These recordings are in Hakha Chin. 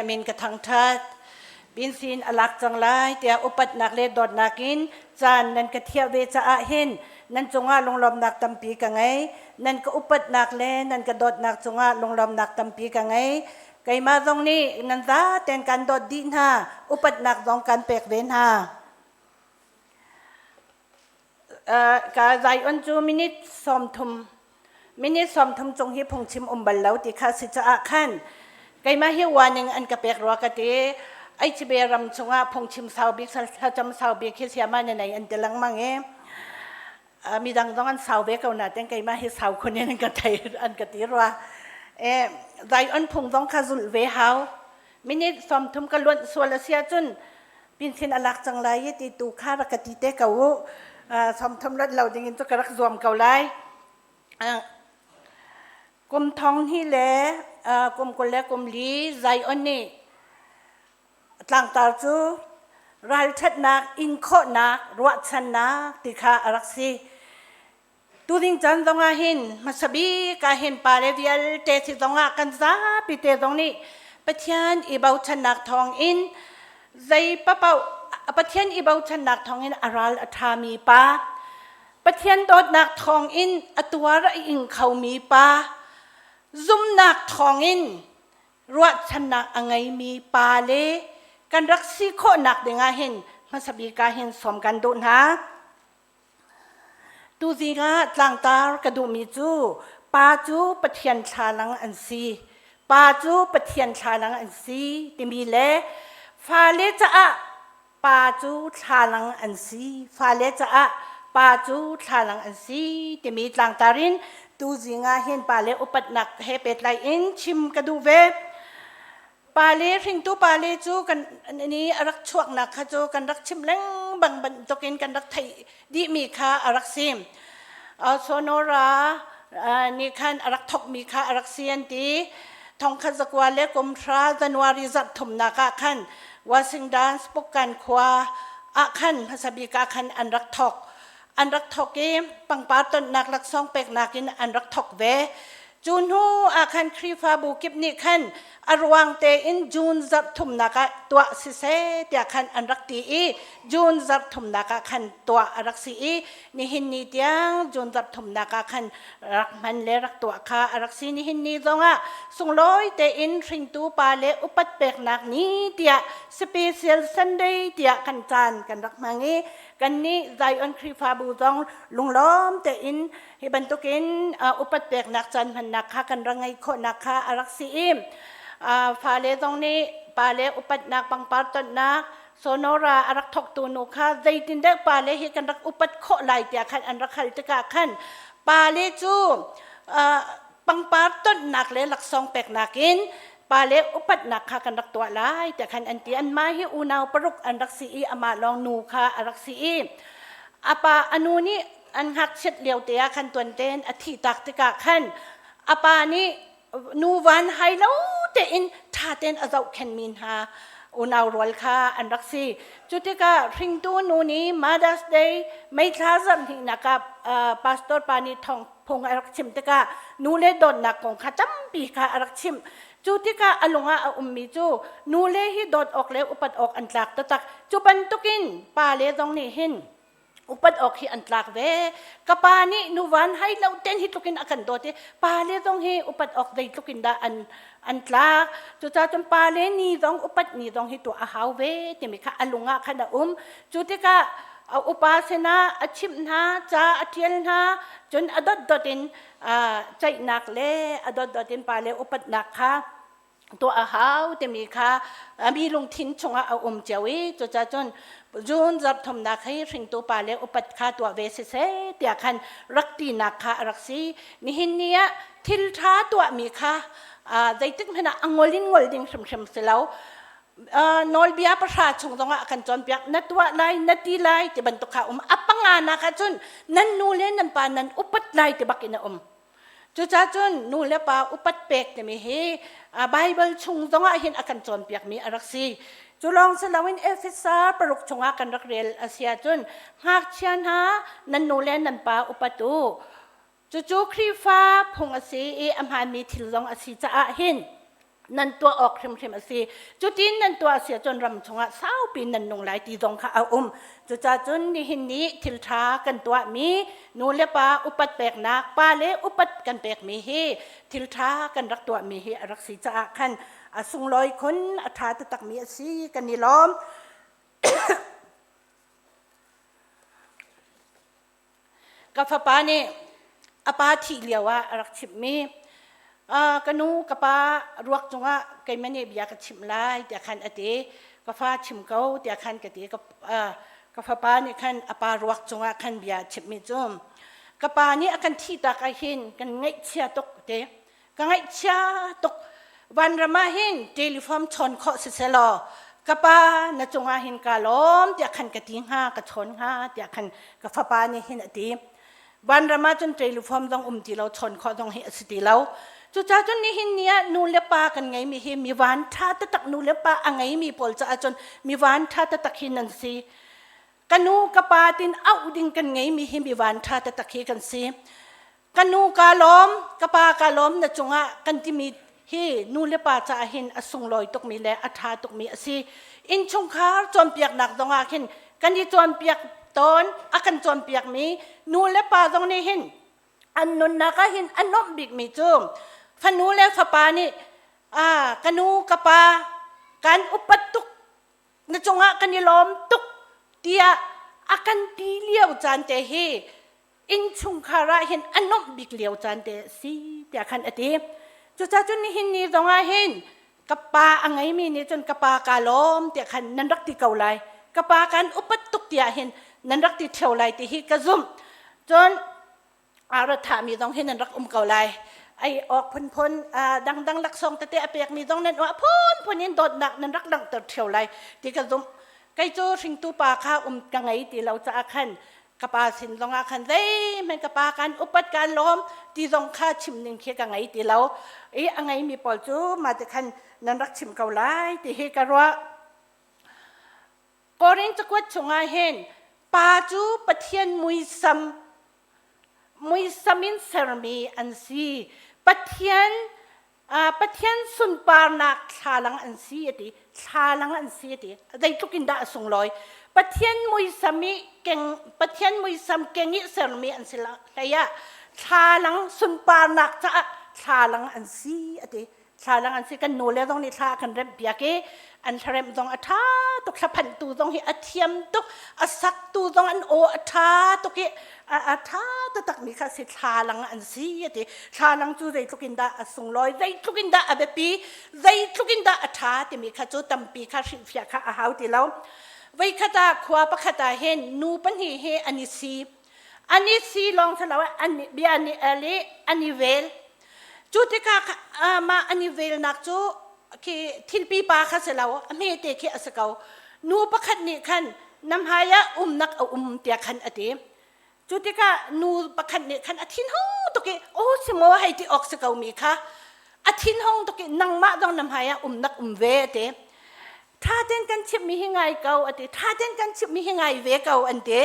Min ka thangṭhat. Pinsin a lak cang lai tiah upatnak le dawtnak in caan nan ka thiah ve caah hin nan cungah lunglawmhnak tampi ka ngei. Nan ka upatnak le nan ka dawtnak cungah lunglawmhnak tampi ka ngei. Keimah zong nih nan zaten kan dawt dih hna, upatnak zong kan pek ve hna. Ka Zion cu minute 30 minute 30 cung hi phungchim um bal lo ti kha si caah khan keimah hi warning an ka pek rua ka ti. Ai chibe ram chungah phungchim sau bik, thlacam sau bik hi siama na nei an ti lengmang i midang zong an sau ve ko na ten keimah hi sau khun in an ka thei an ka ti rua. E Zion phung zong kha zulh ve hau. Minute 30 ka luanh sual a si ahcun pinsin a lak cang lai i ti tu kha rak ka ti te ko u. 30 luanh lo ding in cu ka rak zuam ko lai. Kum thong hi le kum 24 Zion nih tlangtar cu ralṭhatnak, in khawhnak, ruahchannak ti kha a rak si. Tuding caan zongah hin hmasa bik ah hin pale vialte si zongah kan zapi te zong nih Pathian i bochannak thawngin zei papaoh Pathian i bochannak thawngin a ral a ṭhami pa, Pathian dawtnak thawngin a tuar a ing khomi pa, zumnak thawngin ruahchannak a ngeimi pa le kan rak si khawhnak dingah hin hmasa bik ah hin sawm kan duh hna. Tuzing ah tlangtar ka duhmi cu pa cu Pathian thlalang an si. Pa cu Pathian thlalang an si timi le fale caah pa cu thlalang an si. Fale caah pa cu thlalang an si timi tlangtar in tuzing ah hin pale upatnak he pehtlai in chim ka duh ve. Pale, hringtu pale cu kan ni a rak chuaknak kha cu kan rak chim lengmang bantukin kan rak theih dihmi kha a rak si. Sonora nih khan a rak thawkmi kha a rak si an ti. 1930 January zarh thumnak ah khan Washington Spokane khua ah khan hmasa bik ah khan an rak thawk. An rak thawk i pangpar tonnak laksawng peknak in an rak thawk ve. Cu hnu ah khan Khrihfabu kip nih khan a ruang tein June zarh thumnak ah tuah siseh tiah khan an rak ti i June zarh thumnak ah khan tuah a rak si i nihin ni tiang June zarh thumnak ah khan rak hman le rak tuah kha a rak si. Nihin ni zongah sunglawi tein hringtu pa le upat peknak ni tiah Special Sunday tiah kan caan kan rak hmang i kannih Zion Khrihfabu zong lunglawm tein hi bantukin upat peknak caan hmannak kha kan rak ngeih khawhnak kha a rak si i fale zong nih pale upatnak pangpar tonnak Sonora a rak thawktu nu kha zeitindah pale hi kan rak upat khawh lai tiah khan an rak hal tikah khan pale cu pangpar tonnak le laksawng peknak in pale upatnak kha kan rak tuah lai tiah khan an ti. Anmah hi unau paruk an rak si i amah lawng nu kha a rak si i apa anu nih an ngakchiat lio te ah khan tuanten a thih tak tikah khan a pa nih nu van hai lo tein ṭha tein a zohkhenmi hna unau rual kha an rak si. Cu tikah hringtu nu nih Mother's Day May thla zarh hnihnak ah pastor pa nih thawng phung a rak chim tikah nu le dawtnak kong kha tampi kha a rak chimh. Cu tikah a lung ah a ummi cu nu le hi dawt awk le upat awk an tlak taktak. Cu bantukin pa le zong nih hin upat awk hi an tlak ve. Ka pa nih nuvan hai lo ten hi tlukin a kan dawt i pa le zong hi upat awk zei tlukin dah an tlak. Cucaah cun pa le ni zong upat ni zong hi tuah a hau ve timi kha a lung ah khan a um. Cu tikah a upa sinah a chimh hna, ca a ṭial hna, cun a dotdot in ceihnak le a dotdot in pa le upatnak kha tuah a hau timi kha mi lungthin chungah a um cio i cucaah cun June zarh thumnak hi hringtu pa le upat kha tuah ve siseh tiah khan rak tinak kha a rak si. Nihin ni ah thil ṭha tuahmi kha zeitik hmanh ah a ngol in ngol ding hrimhrim si lo. Nawlbia pahra chung zongah a kan cawnpiak, na tuah lai, na ti lai ti bantuk kha um. A panga nak ah cun nan nu le nan pa nan upat lai ti bak in a um. Cucaah cun nu le pa upat pek timi hi Bible chung zongah hin a kan cawnpiakmi a rak si. Cu lawng si loin Efesa paruk chungah kan rak rel a si ahcun ngakchia hna, nan nu le nan pa upat u. Cucu Khrihfa phung a si i a hmaanmi thil zong a si caah hin. Nan tuah awk hrimhrim a si. Cutin nan tuah si ahcun ram chungah saupi nan nung lai ti zong kha a um. Cucacun nihin ni thil ṭha kan tuahmi nu le pa upat peknak, pa le upat kan pekmi hi thil ṭha kan rak tuahmi hi a rak si caah khan a sunglawi khun, a ṭha taktakmi a si kan i lawm. Ka fapa nih a pa thih lio ah a rak chimhmi ka nu ka pa ruak cungah keimah nih bia ka chimh lai tiah khan a ti. Ka fa chim ko tiah khan ka ti. Ka fapa nih khan a pa ruak cungah khan bia a chimhmi cu ka pa nih a kan thihtak ah hin kan ngaihchia tuk ti. Ka ngaihchia tuk. Vanram ah hin telephone chawn khawh siselaw ka pa na cungah hin ka lawm tiah khan ka ti hnga ka chawn hnga tiah khan ka fapa nih hin a ti. Vanram ah cun telephone zong um ti lo chawn khawh zong hi a si ti lo. Cucaah cun nihin ni ah nu le pa kan ngeimi hi mi van ṭha taktak nu le pa a ngeimi pawl caah cun mi van ṭha taktak hi nan si. Ka nu ka pa tin auh ding kan ngeimi hi mi van ṭha taktak hi kan si. Ka nu ka lawm, ka pa ka lawm na cungah kan timi hi nu le pa caah hin a sunglawi tukmi le a ṭha tukmi a si. Innchungkhar cawnpiaknak zongah khin kan i cawnpiak tawn, a kan cawnpiakmi nu le pa zong nih hin an nunnak ah hin a nuamh bikmi cu fanu le fapa nih ka nu ka pa kan upat tuk na cungah kan i lawm tuk tiah a kan ti lio caan te hi innchungkhar ah hin a nuamh bik lio caan te a si tiah khan a ti. Cucaah cun nihin ni zong ah hin ka pa a ngeimi nih cun ka pa kaa lawm tiah khan nan rak ti ko lai. Ka pa kan upat tuk tiah hin nan rak ti ṭheo lai ti hi ka zumh. Cun aa thahmi zong hi nan rak um ko lai. Ai awk phunphun dangdang laksawng tete a pekmi zong nan uah phunphun in dawtnak nan rak langhter ṭheo lai ti ka zumh. Kei cu hringtu pa kha um ka ngei ti lo caah khan ka pa sin zongah khan zeihmanh ka pa kan upat kan lawm ti zong kha chim ning khi ka ngei ti lo i a ngeimi pawl cu mah ti khan nan rak chim ko lai ti hi ka ruah. Korin cakuat chungah hin pa cu Pathian muisam muisam in sermi an si. Pathian Pathian sunparnak thlalang an si a ti. Thlalang an si a ti. Zeitluk in dah a sunglawi. Pathian muisam i keng Pathian muisam keng i sermi an si hlei ah thlalang sunparnak caah thlalang an si a ti. Thlalang an si kan nu le zong nih thla kan remh piak i an thlaremh zong a ṭha tuk thlaphanhtu zong hi a thiam tuk a saktu zong an aw a ṭha tuk i a ṭha taktakmi kha si thlalang an si a ti thlalang cu zeitluk in dah a sunglawi zeitluk in dah a biapi zeitluk in dah a ṭha timi kha cu tampi kha hrilhfiah kha a hau ti lo voikhat ah khua pakhat ah hin nu pahnih hi an i si an i si lawng si lo an bia an i el i an i vel cu tikah mah an i velnak cu khi thilpi pa kha si lo a hmete khi a si ko nu pakhat nih khan na hmai ah umnak a um tiah khan a ti cu tikah nu pakhat nih khan a thinhung tuk i aw si maw hei ti awk si ko mi kha a thinhung tuk i nangmah zong na hmai ah umnak um ve a ti Ṭha tein kan chimhmi hi ngai ko a ti. Ṭha tein kan chimhmi hi ngai ve ko an ti.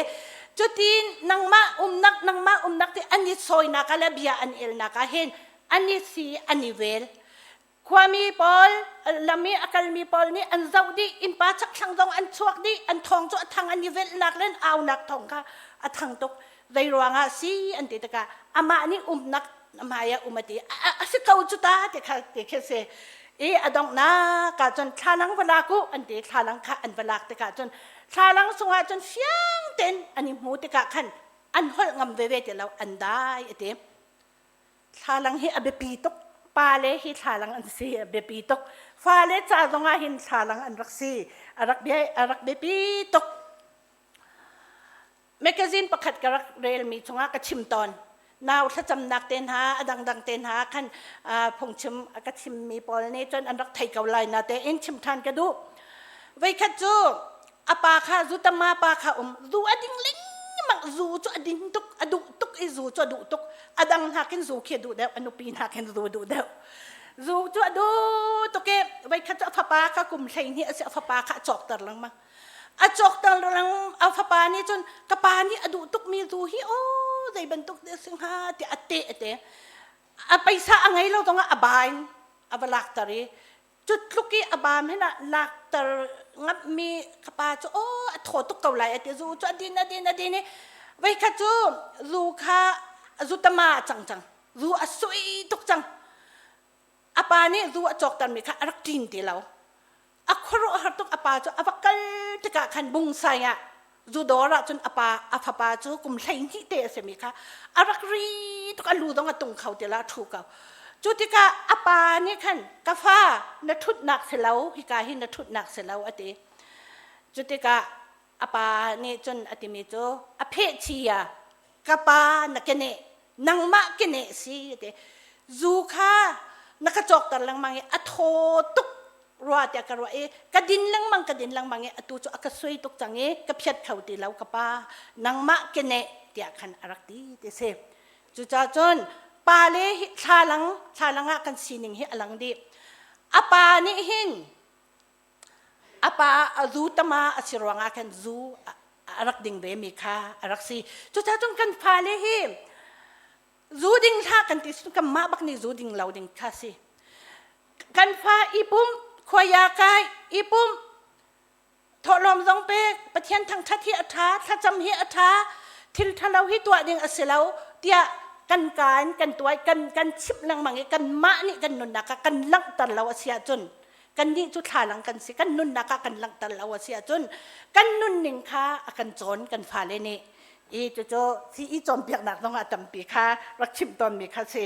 Cutin nangmah umnak nangmah umnak ti an i sawinak ah le bia an elnak ah hin an i si an i vel. Khuami pawl lam i a kalmi pawl nih an zoh dih innpa chakthlang zong an chuak dih an thawng cu a thang an i velhnak le an aunak thawng kha a thang tuk. Zei ruangah si an ti tikah amah nih umnak hmai ah um a ti a si ko cu ta ti kha ti khi si i a donghnak ah cun thlalang va lak u an ti thlalang kha an va lak tikah cun thlalang sungah cun fiang tein an i hmu tikah khan an holh ngam veve ti lo an dai a ti thlalang hi a biapi tuk pale hi thlalang an si a biapi tuk fale ca zongah hin thlalang an rak si a rak bia a rak biapi tuk Magazine pakhat ka rak relmi chungah ka chim tawn. Nau thlacamnak te hna, a dangdang te hna khan phungchim ka chimmi pawl nih cun an rak thei ko lai na tein chim ṭhan ka duh. Voikhat cu a pa kha zutama pa kha um zu a ding lengmang zu cu a ding tuk a duh tuk i zu cu a duh tuk a dang nakin zu khi a duh deuh a nupi nakin zu a duh deuh zu cu a duh tuk i voikhat cu a fapa kha kum 12 a si a fapa kha a cawkter lengmang A cawkter lang a fapa nih cun ka pa nih a duh tukmi zu hi aw zei bantuk te si hnga tiah a teh a te. A paisa a ngei lo zongah a ba in a va lakter i Cu tluk i a baam hin ah lakter ngammi ka pa cu aw a thaw tuk ko lai a ti. Zu cu a din a din a din i voikhat cu zu kha zu tama a cang cang. Zu a sui tuk cang. A pa nih zu a cawktermi kha a rak ṭin ti lo. A khuaruahhar tuk a pa cu a va kal tikah khan bungsai ah zu dawr ah cun a pa a fapa cu kum 12 te a simi kha a rak ri tuk a lu dong a tung kho ti la a ṭhu ko. Cu tikah a pa nih khan ka fa na ṭhutnak si lo hika hi na ṭhutnak si lo a ti. Cu tikah a pa nih cun a timi cu a pheh chia ka pa na keneh nangmah keneh si a ti. Zu kha na ka cawkter lengmang i a thaw tuk rua tiah ka ruah i ka din lengmang ka din lengmang i atu cu a ka sui tuk cang i ka phiat kho ti lo ka pa nangmah keneh tiah khan a rak ti ti si. Cucaah cun pa le hi thlalang thlalang ah kan sining hi a lang dih. A pa nih hin a pa a zu tama a si ruangah khan zu a rak ding ve mi kha a rak si. Cucaah cun kan fale hi zu ding hlah kan ti kan mah bak nih zu ding lo ding kha si. Kan fa i pum khuaya kai i pum thawhlawm zong pek Pathian thangṭhat hi a ṭha thlacam hi a ṭha thil ṭhalo hi tuah ding a si lo tiah kan ka in kan tuai kan kan chimh lengmang i kanmah nih kan nunnak ah kan langhter lo a si ahcun kannih cu thlalang kan si kan nunnak ah kan langhter lo a si ahcun kan nunning kha a kan cawn kan fale nih i cucu si i cawnpiaknak zong ah tampi kha rak chimh tawnmi kha si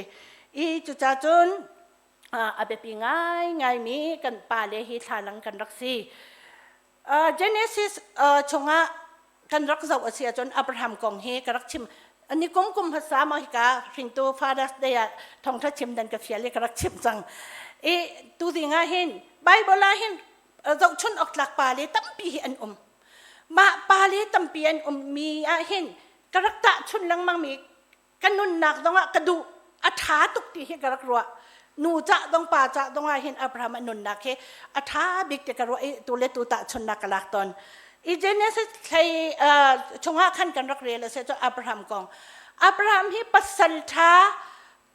i cucaah cun a biapi ngaingaimi kan pale hi thlalang kan rak si. Genesis chungah kan rak zoh a si ahcun Abraham kong hi ka rak chim. Ni kum kum hmasa ma hika hringtu Father's Day ah thawngtha chim dan ka fial i ka rak chim cang. I tu ding ah hin Bible ah hin zohchun awk tlak pale tampi hi an um. Mah pale tampi an um mi ah hin ka rak tahchun lengmang mi ka nunnak zongah ka duh a ṭha tuk ti hi ka rak ruah nu cah dong pa cah dong ah hin Abraham a nunnak hi a ṭha bik ti ka ruah i tu le tu tahchunnak ka lak tawn i Genesis thlei chungah khan kan rak rel a si cu Abraham kong Abraham hi pasal ṭha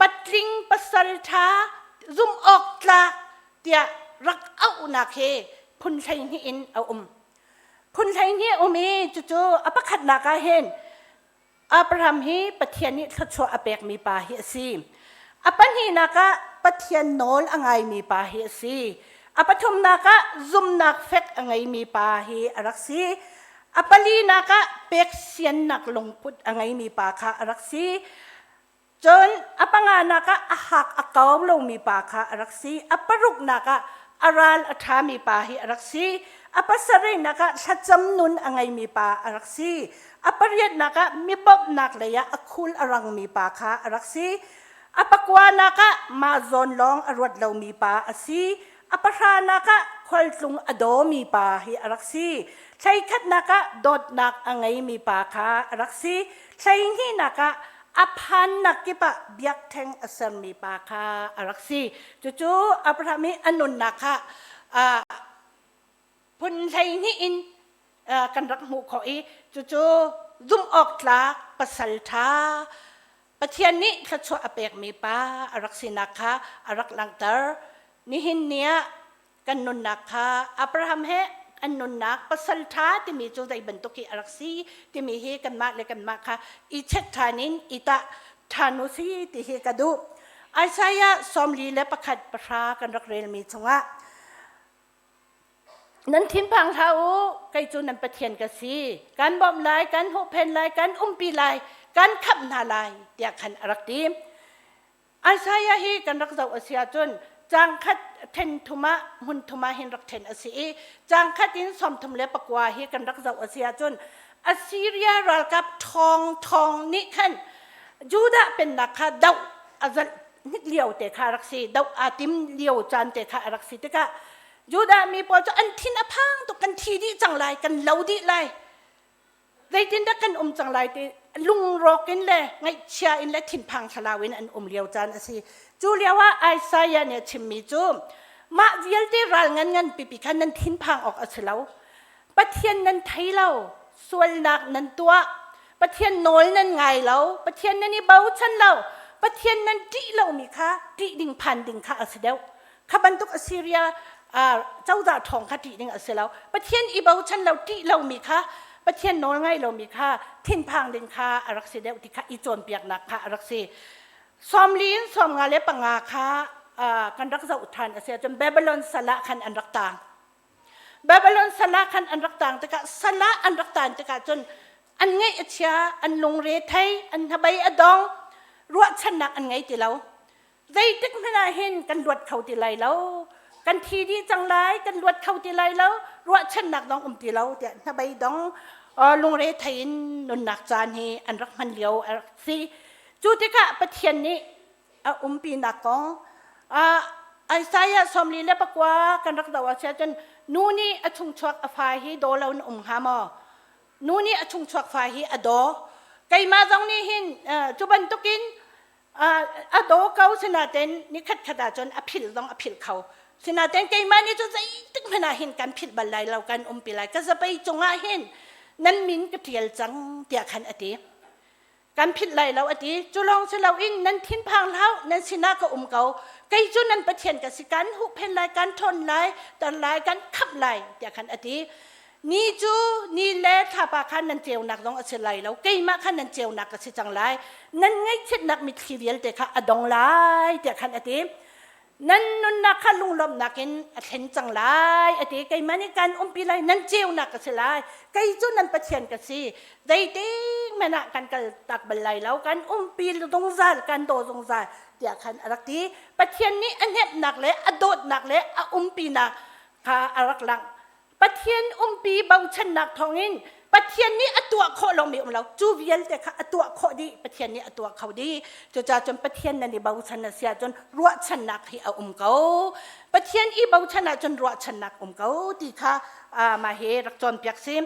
patling pasal ṭha zumh awk tlak tiah rak auhnak hi phun 12 in a um phun 12 um i cucu a pakhatnak ah hin Abraham hi Pathian nih thluachuah a pekmi pa hi a si. A pahnihnak ah Pathian nawl a ngaimi pa hi a si. A pathumnak ah zumnak fek a ngeimi pa hi a rak si. A palinak ah peksiannak lungput a ngeimi pa kha a rak si. Cun a panganak ah a hak a kau lomi pa kha a rak si. A paruknak ah a ral a ṭhami pa hi a rak si. A pasarihnak ah thlacam nun a ngeimi pa a rak si. A pariatnak ah mi bawmhnak lei ah a khul a rangmi pa kha a rak si. A pakuanak ah mah zawn lawng a ruat lomi pa a si. A pahranak ah khualtlung a dawmi pa hi a rak si. Thleikhatnak ah dawtnak a ngeimi pa kha a rak si. Thleihnihnak ah a phannak kip ah biakṭheng a sermi pa kha a rak si. Cucu Abraham i a nunnak kha phun 12 in kan rak hmuh khawh i cucu zumh awk tlak pasal ṭha Pathian nih thluachuah a pekmi pa a rak sinak kha a rak langhter. Nihin ni ah kan nunnak kha Abraham he an nunnak pasal ṭha timi cu zei bantuk hi a rak si timi hi kanmah le kanmah kha i check ṭhan in i tah ṭhan u si ti hi ka duh. Isaiah 41:10 kan rak relmi chungah nan thinphang hlah u kei cu nan Pathian ka si kan bawmh lai kan huhphen lai kan umpi lai kan khamh hna lai tiah khan a rak ti Isaiah hi kan rak zoh a si ahcun caang khat then thum ah hmun thum ah hin rak then a si i caang khat in 39 hi kan rak zoh a si ahcun Assyria ralkap ṭhawng ṭhawng nih khan Judah pennak kha doh a zalh hnik lio te kha rak si doh aa tim lio caan te kha a rak si tikah Judah mi pawl cu an thin a phang tuk kan thi dih cang lai kan lo dih lai zeitindah kan um cang lai ti lungrawk in le ngaihchia in le thinphang thlalau in an um lio caan a si cu lio ah Isaiah nih a chimmi cu mah vialte ral ngan ngan pipi kha nan thinphang awk a si lo Pathian nan thei lo sualnak nan tuah Pathian nawl nan ngai lo Pathian nan i bochan lo Pathian nan ṭih lomi kha ṭih ding phan ding kha a si deuh kha bantuk Assyria Cozah ṭhawng kha ṭih ding a si lo. Pathian i bochan lo ṭih lomi kha Pathian nawl ngai lomi kha thinphang ding kha a rak si deuh ti kha i cawnpiaknak kha a rak si. 40 in 55 kha kan rak zoh ṭhan a si ahcun Babylon sal ah khan an rak taang. Babylon sal ah khan an rak taang tikah sal ah an rak taan tikah cun an ngaih a chia, an lungre thei, an hnabei a dong, ruahchannak an ngei ti lo. Zeitik hmanh ah hin kan luat kho ti lai lo. Kan thi dih cang lai, kan luat kho ti lai lo, ruahchannak dong um ti lo tiah hnabei dong lungre thei in nunnak caan hi an rak hman lio a rak si. Cu tikah Pathian nih a umpinak kong Isaiah 49 kan rak zoh ah cun nu nih a chungchuak a fa hi daw lo in um hnga maw? Nu nih a chungchuak fa hi a daw. Keimah zong nih hin cu bantukin a daw ko sinaten nikhat khat ahcun a philh zong a philh kho. Sinaten keimah nih cu zeitik hmanh ah hin kan philh bal lai lo kan umpi lai. Ka zapei cungah hin nan min ka ṭial cang tiah khan a ti. Kan philh lai lo a ti. Cu lawng si loin nan thinphang hlah nan sinah ka um ko. Kei cu nan Pathian ka si kan huhphen lai, kan ṭhawn lai, tar lai, kan khamh lai tiah khan a ti. Ni cu ni le thlapa khan nan ceunak zong a si lai lo. Keimah khan nan ceunak ka si cang lai. Nan ngaihchiatnak mitthli vialte kha a dong lai tiah khan a ti. Nan nunnak kha lunglawmhnak in a thlen cang lai a ti. Keimah nih kan umpi lai, nan ceunak ka si lai. Kei cu nan Pathian ka si. Zeitik hmanh ah kan kal tak bal lai lo, kan umpi zungzal, kan daw zungzal tiah khan a rak ti. Pathian nih a hnemhnak le a dawtnak le a umpinak kha a rak langh. Pathian umpi bochannak thawngin Pathian nih a tuah khawh lomi um lo. Cu vialte kha a tuah khawh dih. Pathian nih a tuah kho dih. Cucaah cun Pathian nan i bochan a si ahcun ruahchannak hi a um ko. Pathian i bochan ahcun ruahchannak um ko ti kha mah hi rak cawnpiak si.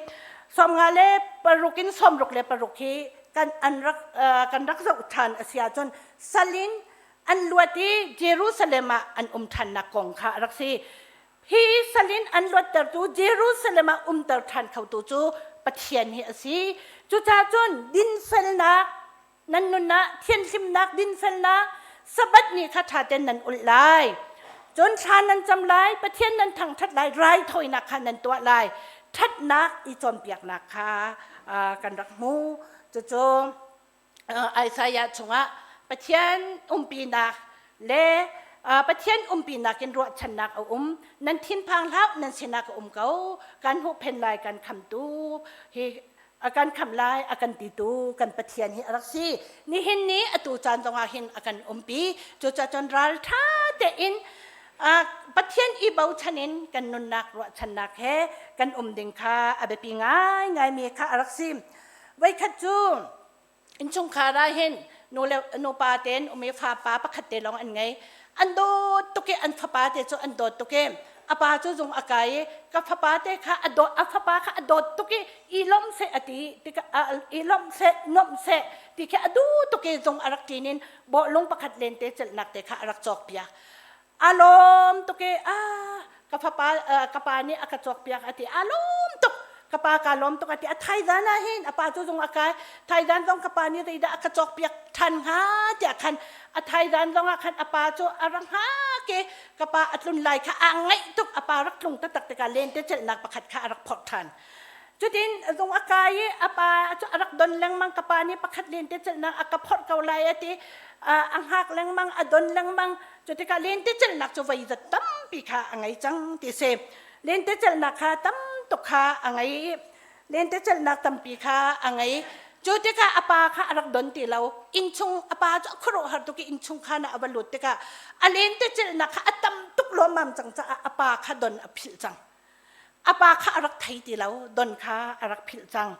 56 in 66 hi kan an rak kan rak zoh ṭhan a si ahcun salin an luat i Jerusalem ah an um ṭhannak kong kha a rak si. Hi salin an luattertu Jerusalem ah umter ṭhan khotu cu Pathian hi a si. Cucaah cun dinfelnak nan nun ah thianhlimnak dinfelnak Sabbath ni kha ṭha tein nan ulh lai. Cun thla nan cam lai, Pathian nan thangṭhat lai, raithawinak kha nan tuah lai. Ṭhatnak i cawnpiaknak kha kan rak hmu. Cucu Isaiah chungah Pathian umpinak le Pathian umpinak in ruahchannak a um. Nan thinphang hlah, nan sinah ka um ko. Kan huhphen lai, kan khamtu hi a kan khamh lai, a kan titu kan Pathian hi a rak si. Nihin ni atu caan zongah hin a kan umpi. Cucaah cun ralṭha tein Pathian i bochan in kan nunnak ruahchannak he kan um ding kha a biapi ngaingaimi kha a rak si. Voikhat cu innchungkhar ah hin nu le nupa tein um i fapa pakhat te lawng an ngei. An dawt tuk i an fapa te cu an dawt tuk i a pa cu zung a kai i ka fapa te kha a dawt a fapa kha a dawt tuk i i lawmh seh a ti tikah i lawmh seh nuamh seh ti khi a duh tuk i zung a rak ṭin in bawhlung pakhat lente celhnak te kha a rak cawkpiak. A lawm tuk i a ka fapa ka pa nih a ka cawkpiak a ti a lawm tuk ka pa ka lawm tuk a ti a thaizan ah hin a pa cu zung a kai thaizan zong ka pa nih zeidah a ka cawkpiak ṭhan hnga tiah khan a thaizan zong ah khan a pa cu a ra hnga ke ka pa a tlun lai kha aa ngaih tuk a pa rak tlung taktak tikah lente celhnak pakhat kha a rak phorh ṭhan Cutin zung a kai i a pa cu a rak don lengmang ka pa nih pakhat lente celhnak a ka phorh ko lai a ti a hngak lengmang a don lengmang cu tikah lente celhnak cu voi zat tampi kha a ngei cang ti si lente celhnak kha tam tuk kha a ngei i lente celhnak tampi kha a ngei cu tikah a pa kha a rak don ti lo innchung a pa cu a khuaruahhar tuk i innchung khan ah a va lut tikah a lente celhnak kha a tam tuk lawmmam cang caah a pa kha don a philh cang A pa kha a rak thei ti lo, don kha a rak philh cang.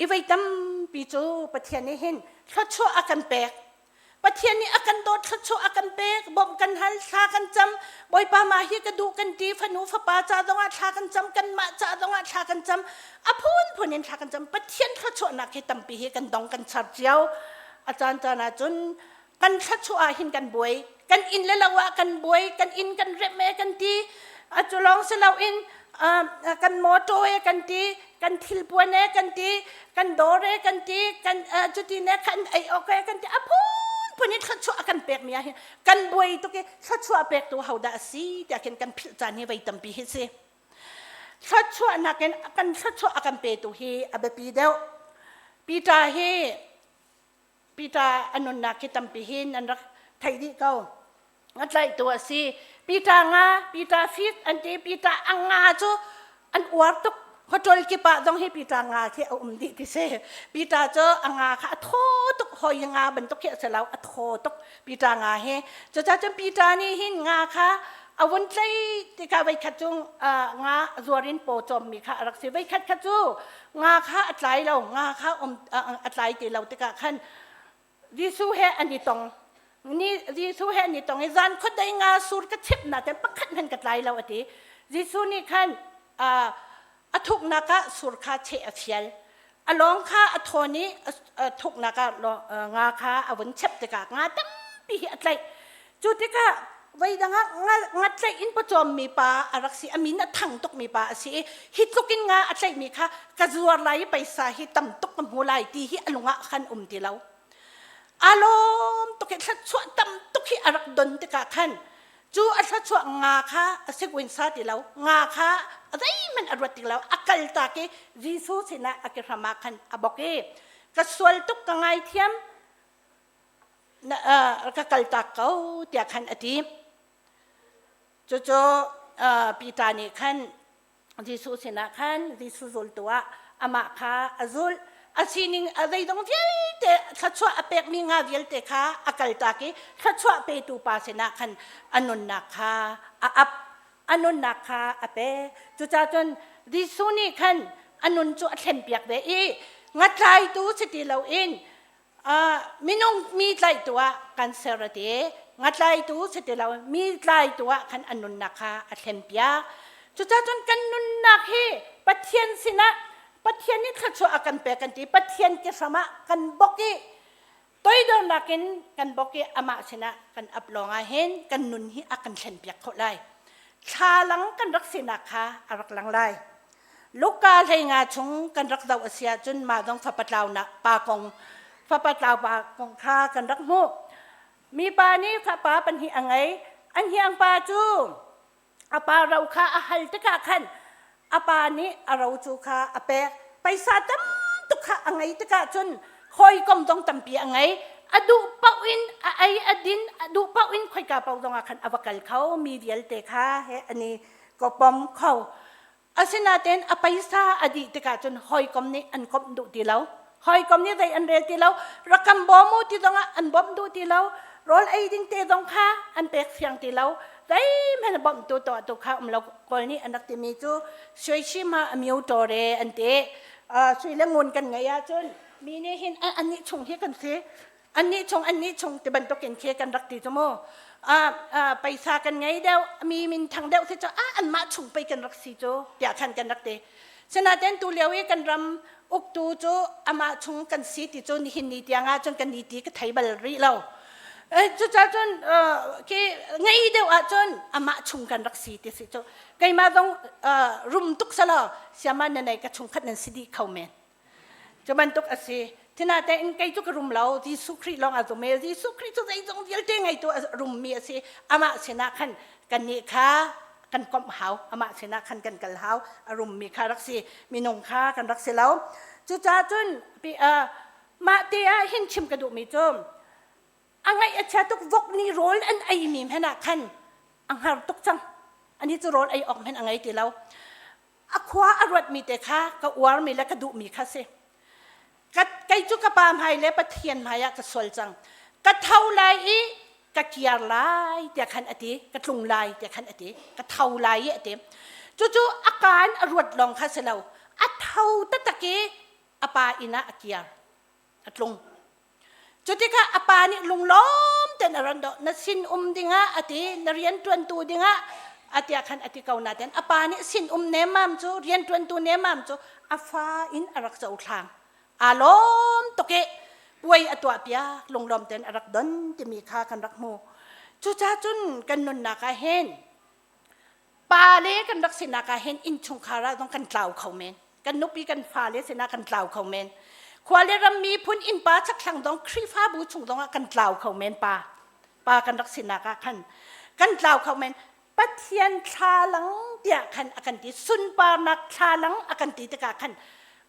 I voi tampi cu Pathian nih hin thluachuah a kan pek. Pathian nih a kan dawt thluachuah a kan pek, bawmh kan hal, thla kan cam. Bawipa mah hi ka duh kan ti, fanu fapa ca zongah thla kan cam, kanmah ca zongah thla kan cam. A phunphun in thla kan cam. Pathian thluachuahnak hi tampi hi kan dong kan char cio. A caan caan ah cun kan thluachuah ah hin kan buai kan inn le lo ah kan buai kan inn kan remh e kan ti a cu lawng si loin kan motor e kan ti kan thilpuan e kan ti kan dawr e kan ti kan cuti ne kan ei awk e kan ti a phun. phun in thluachuah a kan pekmi ah hin kan buai tuk i thluachuah pektu hodah a si tiah khin kan philh caan hi voi tampi hi si. Thluachuahnak in kan thluachuah a kan petu hi a biapi deuh. Peter hi Peter a nunnak hi tampi hin an rak theih dih ko. A tlaihtu a si. Peter nga, Peter fit an ti, Peter a nga cu an uar tuk. Hotel kip ah zong hi Peter nga khi a um dih ti si. Peter cu a nga kha a thaw tuk, hoi nga bantuk khi a si lo, a thaw tuk Peter nga hi. Cucaah cun Peter nih hin nga kha a vun tlei tikah voikhat cu nga zuar in paw cawmmi kha a rak si. Voikhat kha cu nga kha a tlai lo, nga kha um a tlai ti lo tikah khan Jesuh he an i tong. Ni Jesuh he an i tong i zan khuadei nga sur ka chip na ten pakhat hmanh ka tlai lo a ti. Jesuh nih khan a thuknak ah sur kha cheh a fial. A lawng kha a thawn i a thuknak ah nga kha a vun chep tikah nga tampi hi a tlaih. Cu tikah voidang ah nga tlaih in pawcawmmi pa a rak si, a min a thang tukmi pa a si i hi tluk in nga a tlaihmi kha ka zuar lai i paisa hi tam tuk ka hmu lai ti hi a lung ah khan um ti lo. A lawm tuk i thluachuah tam tuk hi a rak don tikah khan cu a thluachuah nga kha a sikuin sa ti lo, nga kha a zeihmanh a ruat ti lo, a kal tak i Jesuh sinah a ke hram ah khan a bok i ka sual tuk ka ngaithiam ka kaltak ko tiah khan a ti. Cucu Peter nih khan Jesuh sinah khan Jesuh zultu ah amah kha a zulh. A sining a zeidong vialte thluachuah a pekmi nga vialte kha a kaltak i thluachuah petu pa sinah khan a nunnak kha a ap. A nunnak kha a pe. Cucaah cun Jesuh nih khan a nun cu a thlenpiak ve i ngatlaitu si ti loin Minung mi tlaihtu ah kan ser a ti. Ngatlaitu si ti lo, mi tlaitu ah khan an nunnak kha a thlenpiak. Cucaah cun kan nunnak hi Pathian sinah Pathian nih thluachuah a kan pek kan ti. Pathian ke hram ah kan bok i toidornak in kan bok i amah sinah kan ap lawng ah hin kan nun hi a kan thlenpiak khawh lai. Thlalang kan rak sinak kha a rak lang lai. Luka 15 chung kan rak zoh a si ahcun mah zong fapa tlaunak pa kong fapa tlau pa kong kha kan rak hmuh. Mipa nih fapa pahnih a ngei. An hiangpa cu a pa ro kha a hal tikah khan a pa nih a ro cu kha a pek. Paisa tam tuk kha a ngei tikah cun hawikom zong tampi a ngei. A duh paoh in a ei a din, a duh paoh in khoika paoh zong ah khan a va kal kho. Mi vialte kha he an i kopom kho. Asinain a paisa a dih tikah cun hawikom nih an komh duh ti lo. Hawikom nih zei an rel ti lo. Rak kan bawm u ti zongah an bawmh duh ti lo. Rawl ei ding te zong kha an pek siang ti lo. Zeihmanh a bawmhtu tuahtu kha um lo. Kawl nih an rak timi cu sui ma a myo tawre an ti. Sui le ngun kan ngeih ahcun mi nih hin annih chung hi kan si. Annih chung annih chung ti bantuk in khi kan rak ti cu mu. Paisa kan ngei deuh, mi min thang deuh si cu ah anmah chung pei kan rak si cu tiah khan kan rak ti. Sinain tu lio i kan ram uktu cu amah chung kan si ti cu nihin ni tiang ah cun kan ni ti ka thei bal rih lo. Cucaah cun khi ngei deuh ahcun amah chung kan rak si ti si cu. Keimah zong rum tuk selaw siama na nei ka chungkhat nan si dih kho men. Cu bantuk a si. Thinatein kei cu ka rum lo. Jesuh Khrih lawng a zum i Jesuh Khrih cu zeizong vialte ngeitu a rummi a si. Amah sinah khan kannih kha kan komh hau. Amah sinah khan kan kal hau. A rummi kha rak si. Minung kha kan rak si lo. Cucaah cun mah te ah hin chim ka duhmi cu a ngaih a chia tuk vok nih rawl an eimi hmanh ah khan a hngar tuk cang. Ani cu rawl ei awk hmanh a ngei ti lo. A khua a ruatmi te kha ka uarmi le ka duhmi kha si. Ka, kei cu ka pa hmai le Pathian hmai ah ka sual cang. Ka tho lai i ka kiar lai tiah khan a ti. Ka tlung lai tiah khan a ti. Ka tho lai i a ti. Cucu a kaan a ruat lawng kha si lo. A tho taktak i a pa inn ah a kiar. A tlung. Cutikah a pa nih lunglawm tein a ran dawh. Na sin um dingah a ti, na rianṭuantu dingah a tiah khan a ti ko nain a pa nih sin um nemmam cu rianṭuantu nemmam cu a fa in a rak cohlang. Aa lawm tuk i puai a tuahpiak lunglawm tein a rak don timi kha kan rak hmu. Cucaah cun kan nunnak ah hin pale kan rak sinak ah hin innchungkhar ah zong kan tlau kho men. Kan nupi kan fale sinah kan tlau kho men. Khua le ram miphun innpa chakthlang dong Khrihfabu chung zong ah kan tlau kho men pa. Pa kan rak sinak ah khan kan tlau kho men. Pathian thlalang tiah khan a kan ti. Sunparnak thlalang a kan ti tikah khan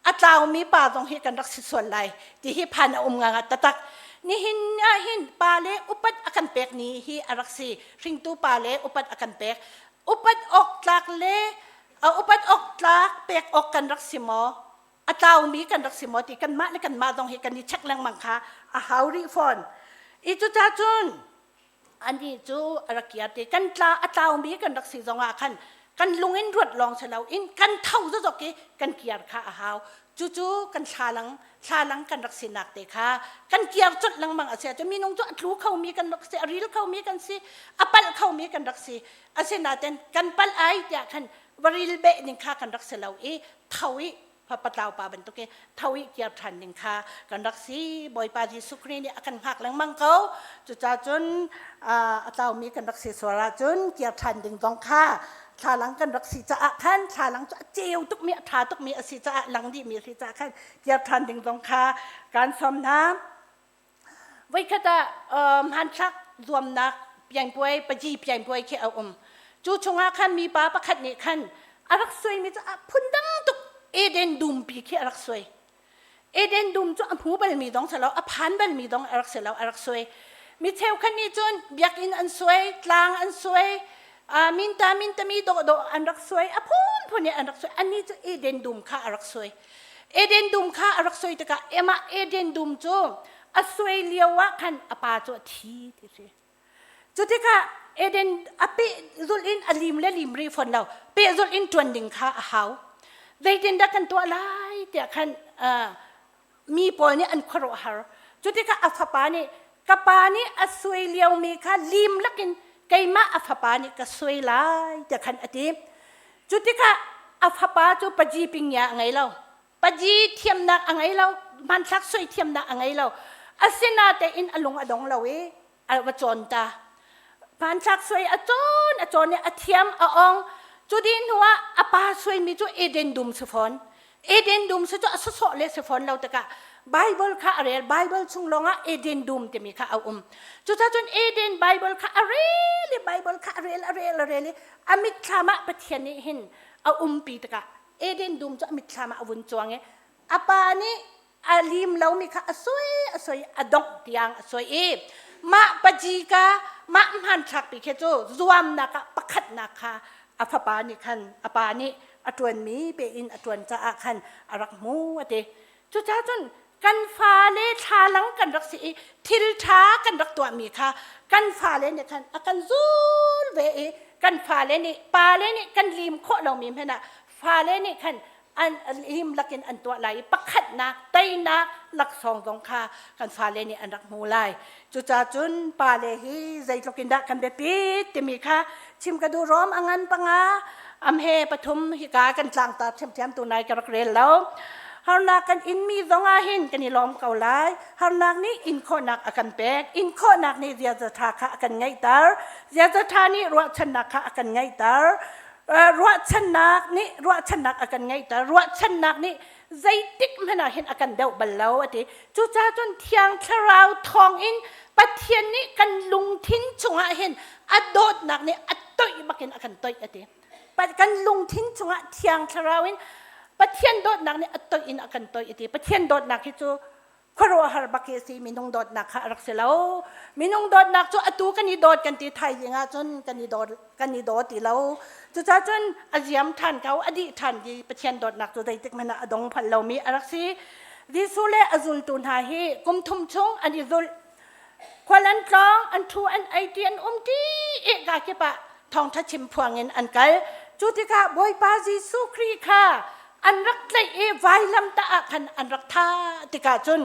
a tlaumi pa zong hi kan rak si sual lai ti hi phan a um nga nga tatak. Nihin ah hin pa le upat a kan pek ni hi a rak si. Hringtu pa le upat a kan pek. Upat awk tlak le upat awk tlak pek awk kan rak si maw? A tlaumi kan rak si maw ti kanmah le kanmah zong hi kan i check lengmang kha a hau rih fawn. I cucaah cun anih cu a rak kiar ti kan tla a tlaumi kan rak si zongah khan kan lung in ruat lawng si loin kan tho zozok i kan kiar kha a hau. Cucu kan thlalang thlalang kan rak sinak te kha kan kiar colh lengmang a si ahcun minung cu a tlu khomi kan rak si, a ril khomi kan si, a palh khomi kan rak si. Asinain kan palh ai tiah khan va ril beh ning kha kan rak si lo i tho i patlau pa bantuk i tho i kiar ṭhan ding kha kan rak si. Bawipa Jesuh Khrih nih a kan hngak lengmang ko. Cucaah cun a tlaumi kan rak si sual ahcun kiar ṭhan ding zong kha thlalang kan rak si caah khan thlalang cu a ceu tukmi a ṭha tukmi a si caah lang dihmi a si caah khan kiar ṭhan ding zong kha kan sawm hna. Voikhat ah hmanthlak zuamnak piangpuai paji piangpuai khi a um. Cu chungah khan mipa pakhat nih khan a rak suaimi cu a phundang tuk Eden dumpi khi a rak suai. Eden dum cu a hmu balmi dong si lo, a phan balmi dong a rak si lo, a rak suai. Mi cheukhat nih cun biakinn an suai, tlang an suai, minta mintami dawhdawh an rak suai, a phunphun in an rak suai. Annih cu Eden dum kha a rak suai. Eden dum kha a rak soi tikah emah Eden dum cu a suai lio ah khan a pa cu a thi ti si. Cu tikah Eden a peh zulh in a lim le lim rih fawn lo. Peh zulh in ṭuan ding kha a hau. Zeitindah kan tuah lai tiah khan mi pawl nih an khuaruahhar. Cu tikah a fapa nih ka pa nih a suai liomi kha lim lakin keimah a fapa nih ka suai lai tiah khan a ti. Cu tikah a fapa cu paji pingya a ngei lo. Paji thiamnak a ngei lo. Hmanthlak soi thiamnak a ngei lo. Asinatein a lung a dong lo i a va cawn ta. Hmanthlak soi a cawn a cawn i a thiam a ong. Cu dih hnu ah a pa suaimi cu Eden dum si fawn. Eden dum si cu a sawsawh le si fawn lo tikah Bible kha a rel. Bible chung lawngah Eden dum timi kha a um. Cucacun Eden Bible kha a rel i Bible kha a rel a rel a rel i a mitthlam ah Pathian nih hin a umpi tikah Eden dum cu a mitthlam ah a vun cuang i a pa nih a lim lomi kha a soi a soi a dongh tiang a soi i mah paji ka mah hmanthlak pi khi cu zuamnak ah pakhatnak kha a fapa nih khan a pa nih a ṭuanmi pe in a ṭuan caah khan a rak hmu a ti. Cucaah cun kan fale thlalang kan rak si i thil ṭha kan rak tuahmi kha kan fale nih khan a kan zul ve i kan fale nih pale nih kan lim khawh lomi hmanh ah fale nih khan an lim lakin an tuah lai i pakhatnak teinak laksawng zong kha kan fale nih an rak hmu lai. Cucaah cun pale hi zeitluk in dah kan biapit timi kha chim ka duh. Rom a ngan panga amhe pathum hika kan tlangtar ṭhiamṭhiam tu nai ka rak rel lo. Harnak kan inmi zong ah hin kan i lawm ko lai. Harnak nih in khawhnak a kan pek. In khawhnak nih ziaza ṭha kha a kan ngeihter. Ziaza ṭha nih ruahchannak kha a kan ngeihter. Ruahchannak nih ruahchannak a kan ngeihter. Ruahchannak nih zeitik hmanh ah hin a kan deuh bal lo a ti. Cucaah cun Thiang Thlarau thawngin Pathian nih kan lungthin chungah hin a dawtnak nih a toih bakin a kan toih a ti. Kan lungthin chungah Thiang Thlarau in Pathian dawtnak nih a toih in a kan toih a ti. Pathian dawtnak hi cu khuaruahhar bak hi a si. Minung dawtnak kha a rak si lo. Minung dawtnak cu atu kan i dawt kan ti thaizing ah cun kan i dawt kan i daw ti lo. Cucaah cun a ziam ṭhan ko, a dih ṭhan di. Pathian dawtnak cu zeitik hmanh ah a dong phal lomi a rak si. Jesuh le a zultu hna hi kum thum chung an i zulh. Khual an tlawng, an ṭhu, an ei ti, an um ti i ka kip ah thawngṭha chim phuang in an kal. Cu tikah Bawipa Jesuh Khrih kha an rak tlaih i vailam tah ah khan an rak thah tikah cun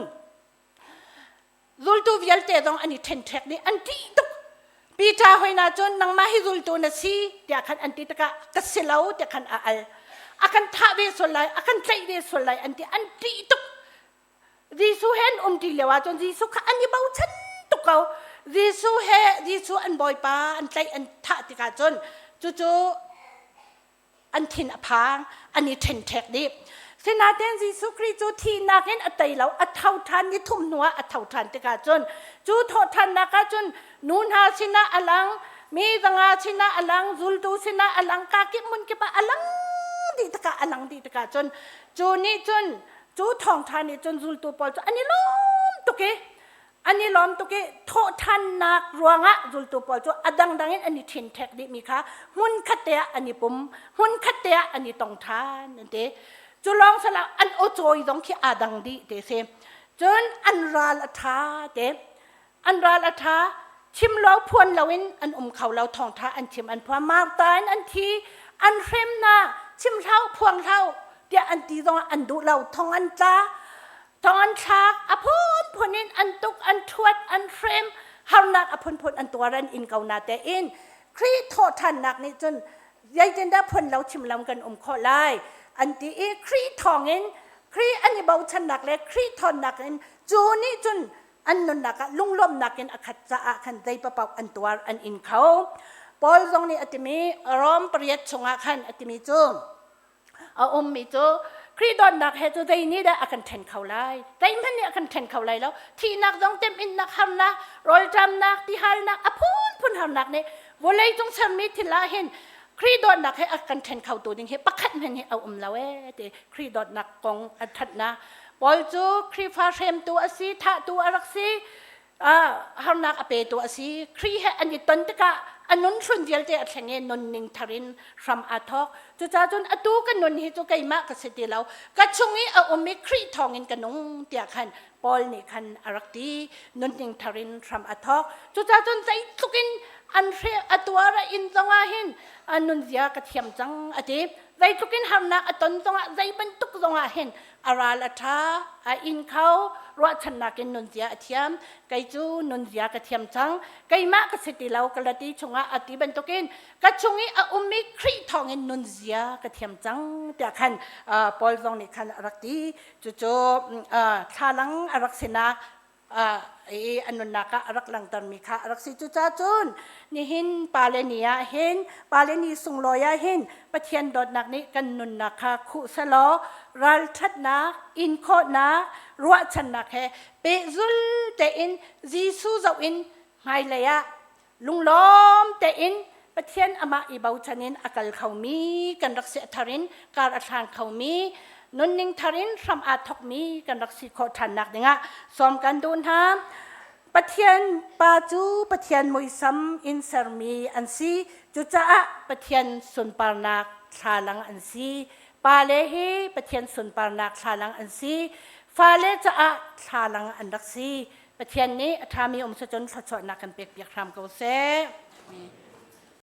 zultu vialte zong an i ṭhenṭhek dih, an ṭih tuk. Peter hoi na cun nangmah hi zultu na si tiah khan an ti tikah ka si lo tiah khan a al. A kan thah ve sual lai, a kan tlaih ve sual lai an ti, an ṭih tuk. Jesuh he an um ṭi lio ahcun Jesuh kha an i bochan tuk ko. Jesuh he Jesuh an Bawipa an tlaih an thah tikah cun cucu an thin a phang, an i ṭhenṭhek dih. Sinain Jesuh Khrih cu thihnak in a tei lo, a tho ṭhan ni thum hnuah a tho ṭhan tikah cun cu thawhṭhannak ah cun nu hna sinah a lang, mi zanga sinah a lang, zultu sinah a lang, kakip hmun kip ah a lang dih tikah a lang dih tikah cun cu nih cun cu thawngṭha nih cun zultu pawl cu an i lawm tuk i an i lawm tuk i thawhṭhannak ruangah zultu pawl cu a dangdang in an i ṭhenṭhek dihmi kha hmunkhat te ah an i pum hmunkhat te ah an i tong ṭhan an ti. Cu lawng sala an aw cawi zong khi aa dang dih te si. Cun an ral a ṭha te, an ral a ṭha. Chim lo phuan loin an um kho lo. Thawngṭha an chim an phuan. Marta in an thi, an hrem hna. Chim hlah phuang hlah tiah an ti zongah an duh lo. Thong an tla, thong an thlak. A phunphun in an tuk, an ṭhuat, an hrem. Harnak a phunphun an tuar, an in ko na tein Khrih thawhṭhannak nih cun zeitindah phun lo chim lo kan um khawh lai an ti i Khrih thawngin, Khrih an i bochannak le Khrih thawnnak in cu nih cun an nunnak ah lunglawmhnak in a khat caah khan zei paoh an tuar, an in kho. Paul zong nih a timi Rom pariat chungah khan a timi cu a ummi cu Khrih dawtnak he cu zei nih dah a kan ṭhen kho lai? Zeihmanh nih a kan ṭhen kho lai lo. Thihnak zong, temhinnak, harnak, rawlṭamnak, tihalnak, a phunphun harnak nih vawlei cung sermi thil ah hin Khrih dawtnak he a kan ṭhen khotu ding hi pakhat hmanh hi a um lo ee ti Khrih dawtnak kong a ṭhatnak. Paul cu Khrihfa hremtu a si, thahtu a rak si, harnak a petu a si. Khrih he an i ton tikah a nun hrun vialte a thleng i nunning thar in hram aa thawk. Cucaah cun atu ka nun hi cu keimah ka si ti lo, ka chung i a um i Khrih thawngin ka nung tiah khan Paul nih khan a rak ti. Nunning thar in hram a thawk. Cucaah cun zeitluk in an hre a tuar a in zongah hin a nunzia ka thiam cang a ti. Zeitluk in harnak a ton zongah, zei bantuk zongah hin a ral a ṭha, a in kho. Ruahchannak in nunzia a thiam. Kei cu nunzia ka thiam cang, keimah ka si ti lo, Galati chungah a ti bantukin ka chung i a ummi Khrih thawngin nunzia ka thiam cang tiah khan Paul zong nih khan a rak ti. Cucu thlalang a rak sinak i a nunnak ah a rak langhtermi kha a rak si. Cucaah cun nihin pale ni ah hin, pale ni sunglawi ah hin Pathian dawtnak nih kan nunnak kha khuh selaw ralṭhatnak, inkhawhnak, ruahchannak he pehzul tein Jesuh zoh in hmailei ah lunglawm tein Pathian amah i bochan in a kal khomi kan rak si. A thar in kar a hlang khomi, nunning thar in hram aa thokmi kan rak si khawh ṭhannak dingah sawm kan duh hna. Pathian pa cu Pathian muisam in sermi an si. Cucaah Pathian sunparnak thlalang an si. Pale hi Pathian sunparnak thlalang an si. Fale caah thlalang an rak si. Pathian nih a ṭhami um sicun thluachuahnak kan pekpiak hram ko seh. Amen.